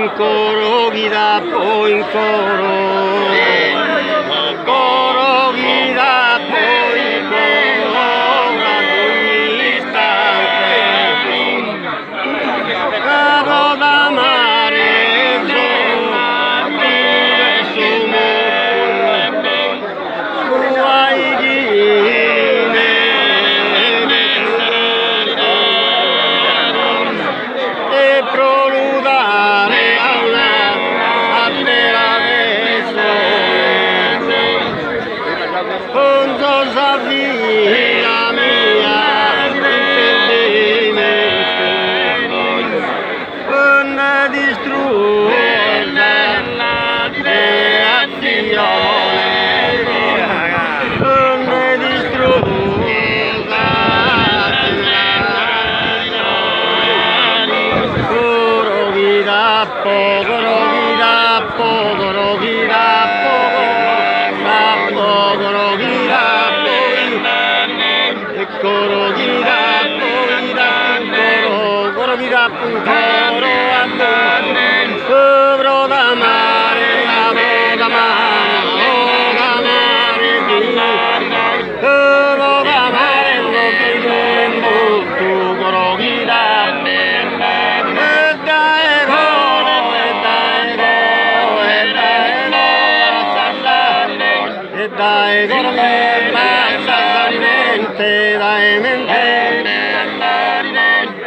in coro chi t'apo in coro Coro chi t'apo in coro a dogni istante Ca pro t'amare so so mortu E pro lu dare a una atera pessone Ponzo sa vida mia in perdimentu Nde distruo sa creatzione Nde distruo sa Coro chi t'apo, coro chi t'apo, coro chi t'apo, t'apo, coro chi t'apo, coro chi t'apo, chi t'apo in coro, coro chi t'apo in coro, pro t'amare, pro t'amare, pro t'amare, pro t'amare no bi mortu, coro chi t'apo, e dae coro, e dae coro, e dae coro, e dae coro mi passas in mente, dae mente,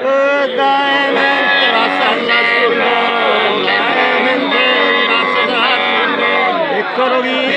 e dae mente passas a su coro, dae mente passas a su coro, e coro chi.